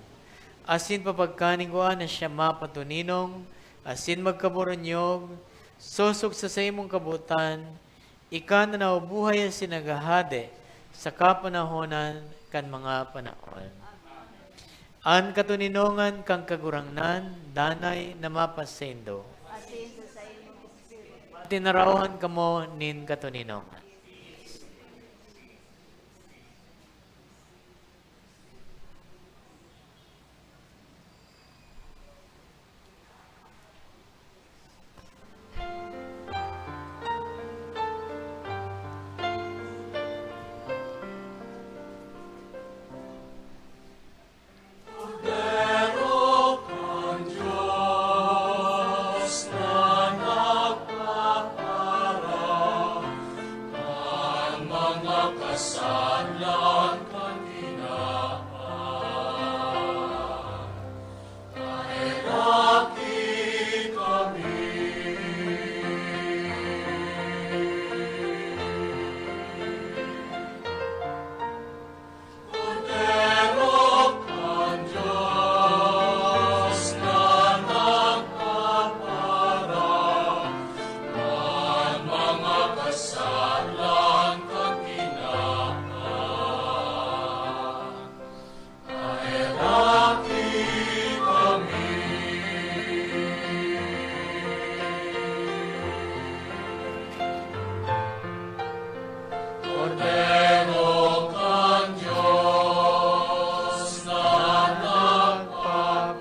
asin papagkanigwaan na siya mapatoninong asin magkaboronyog, sosog sa saimong kabotan, ika na nabubuhay asin naghahade sa kapanahonan kan mga panahon. An katoninongan kan Kagurangnan danay na mapasaindo. Asin sa saimong espiritu. Tinarawan kamo nin katoninongan. Kordero kan Dios na nagpapara kan mga kasalan kan tinawan, kaheraki kami. Kordero kan Dios na nagpapara kan mga kasalan kan tinawan, kaheraki kami. Kordero kan Dios na nagpapara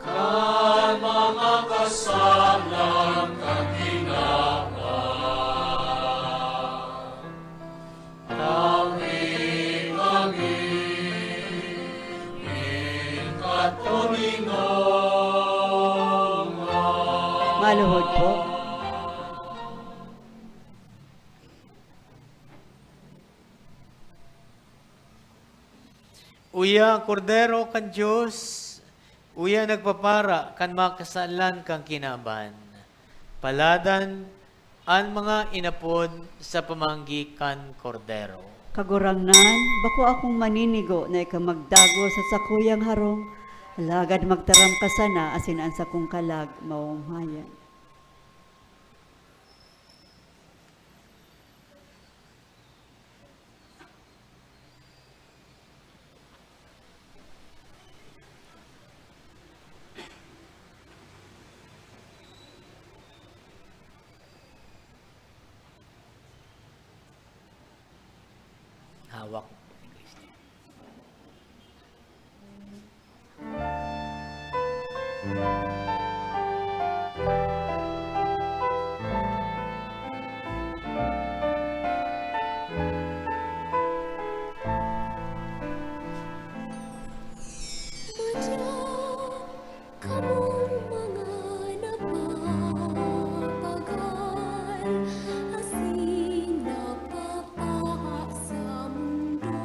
kan mga kasalan kan tinawan, tawi kami nin katoninongan. Maluhod po. Uya an Kordero kan Dios, uya nagpapara kan mga kasalan kan kinaban. Paladan an mga inapod sa pamanggi kan Kordero. Kagurangnan, bako akong maninigo na ika magdagos sa sakuyang harong, alagad magtaram ka sana asin an sakong kalag maomayan. Hawak. Kamong mga napapagal asin napapaha sa mundo,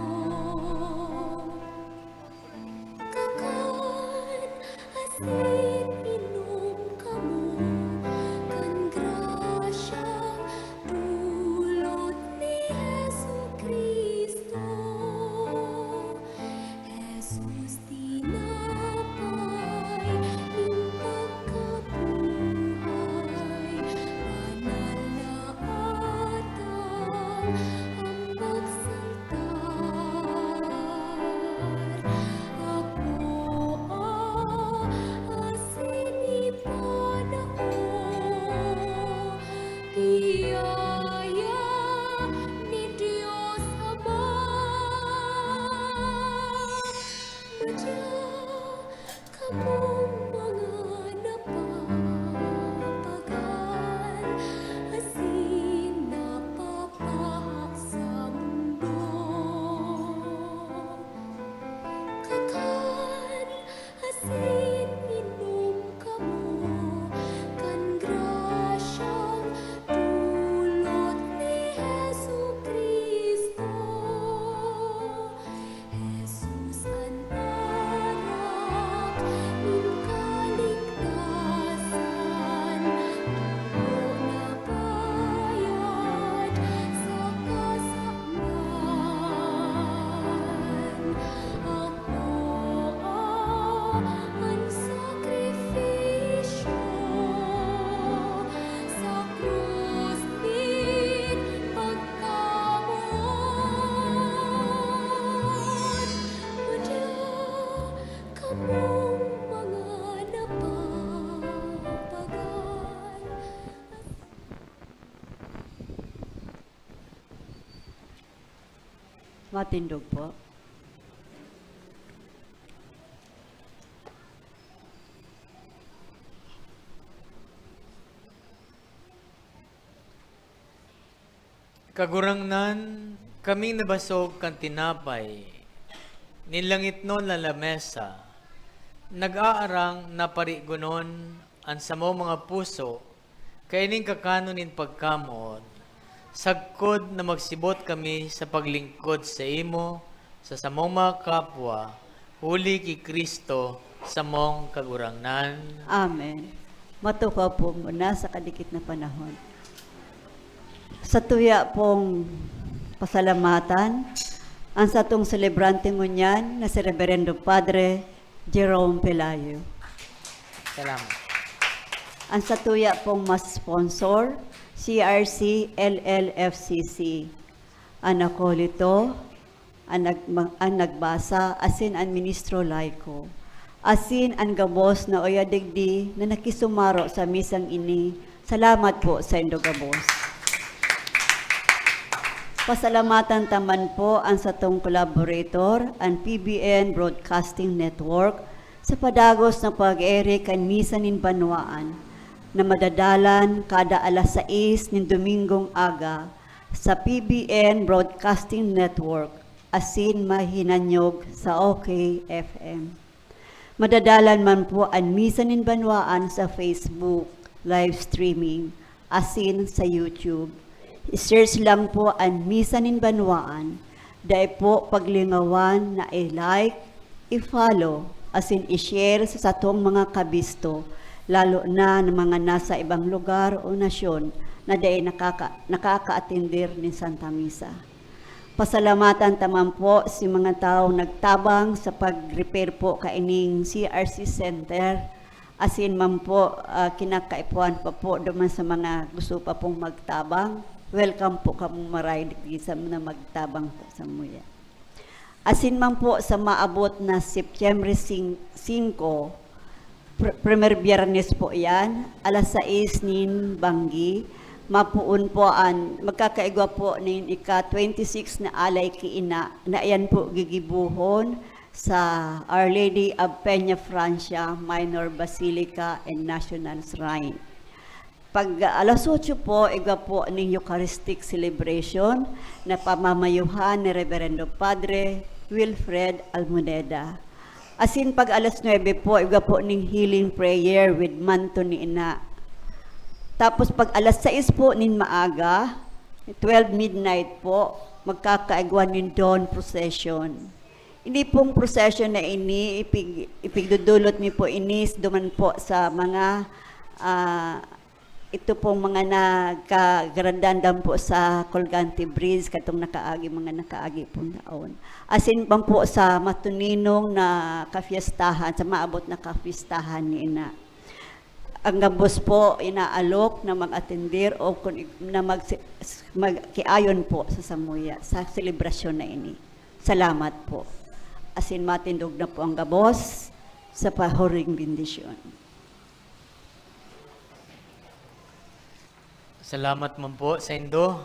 Matindog po. Kagurangnan, kaming nabasog kan tinapay, nin langitnon na lamesa, nag-aarang na parigonon an samong mga puso kaining kakanon nin pagkamoot, sagkod na magsibot kami sa paglingkod saimo sa samong mga kapwa, huli ki Cristo, samong Kagurangnan. Amen. Matukaw po muna sa kadikit na panahon. Sa tuya pong pasalamatan, ang satong selebrante ngunyan na si Reverendo Padre Jerome Pelayo. Salamat. Ang satuya pong mas sponsor, C R C L L F C C. An akolito, an nagma-, an nagbasa, asin an ministro laiko, asin an gabos na oya digdi na nakisumaro sa misang ini. Salamat po saindo gabos. Pasalamatan ta man po an satong collaborator, an P B N Broadcasting Network, sa padagos na pag-ere kan Misa nin Banwaan, na madadalan kada alas sais nin Domingong aga sa P B N Broadcasting Network, asin mahinanyog sa O K F M. Madadalan man po an Misa nin Banwaan sa Facebook live streaming asin sa YouTube. I-search lang po an Misa nin Banwaan. Dai po paglingawan na i-like, i-follow, asin i-share sa satong mga kabisto, lalo na ng mga nasa ibang lugar o nasyon na dai nakaka-, nakakaatender nin Santa Misa. Pasalamatan ta man po si mga taong nagtabang sa pag-repair po kaining C R C Center. Asin man po, ah, kinakaipuhan pa po duman sa mga gusto pa pong magtabang. Welcome po kamo maray digdi sa na magtabang po samuya. Asin man po sa maabot na September sing-, singko, pr-, primer Biyernes po yan, alas sais nin banggi, mapoon po an, magkakaigwa po nin ika-twenty-six na alay ki Ina, na iyan po gigibohon sa Our Lady of Peña Francia Minor Basilica and National Shrine. Pag alas otso po, igwa po ning Eucharistic celebration na pamamayuhan ni Reverendo Padre Wilfred Almoneda. Asin pag alas nuebe po, igwa po ning healing prayer with manto ni Ina. Tapos pag alas sais po nin maaga, twelve midnight po, magkakaigwa nin dawn procession. Ini pong procession na ini, ipig-, ipigdudulot mi po ini duman po sa mga, ah, ito pong mga nagkagaradandan po sa Colgante Bridge, katong nakaagi, mga nakaagi pong taon. Asin man po sa matuninong na kafiestahan, sa maabot na kafiestahan ni Ina. Ang gabos po, inaalok na mag-atender o kun ig-, na mag-, magkiayon po sa samuya, sa selebrasyon na ini. Salamat po. Asin matindog na po ang gabos sa pahuring bendisyon. Salamat man po saindo.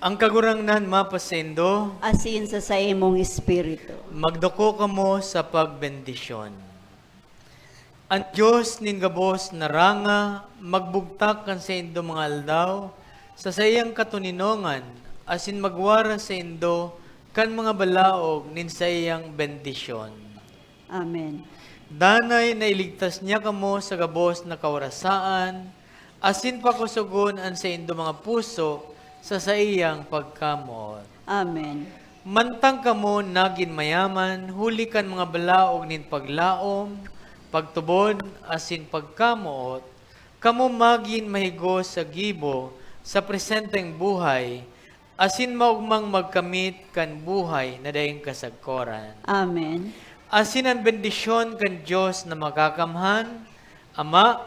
Ang Kagurangnan mapasaindo. Asin sa saimong espiritu. Magduko kamo sa pagbendisyon. An Dios nin gabos na ranga magbugtak kan saindo mga aldaw sa saiyang katoninongan, asin magwara saindo kan mga balaog nin saiyang bendisyon. Amen. Danay na iligtas niya kamo sa gabos na kawarasaan, asin pakosogon an saindo mga puso sa saiyang pagkamoot. Amen. Mantang kamo nagin mayaman huli kan mga balaog nin paglaom, pagtubod, asin pagkamoot, kamo magin mahigos sa gibo sa presenteng buhay, asin maogmang magkamit kan buhay na daing kasagkoran. Amen. Asin an bendisyon kan Dios na Makakamhan, Ama,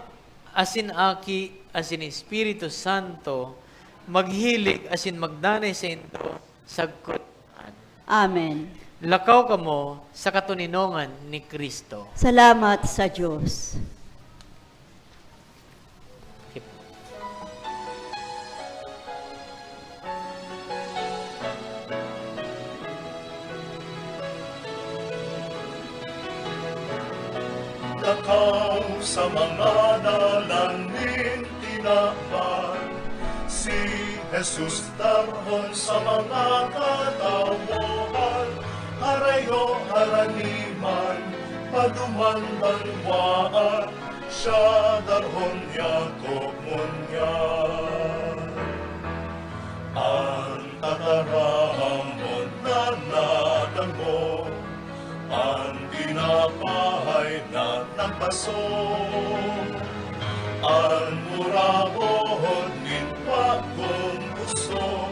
asin Aki, asin Espiritu Santo, maghilig asin magdanay saindo sagkod man. Amen. Lakaw kamo sa katoninongan ni Cristo. Salamat sa Dios. Takaw sa mga dalan nin tinaban, si Jesus darhon sa mga katawohan, harayo harani man, paduman banwaan, siya darhon niya togon niya. An tataramon na nadangog, an tinapay na nagbaso, an murahod nin bagong puso,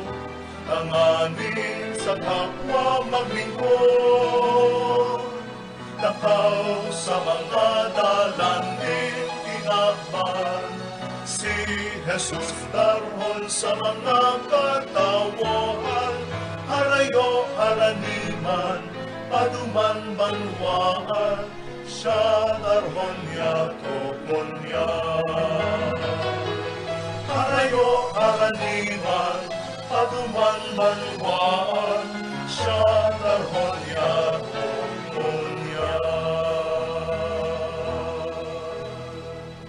tanganing sa kapwa maglingkod. Takaw sa mga dalan nin tinaban, si Jesus darhon sa mga katawohan, harayo harani man, paduman banwaan, siya darhon niya togon niya. Harayo harani man, paduman banwaan,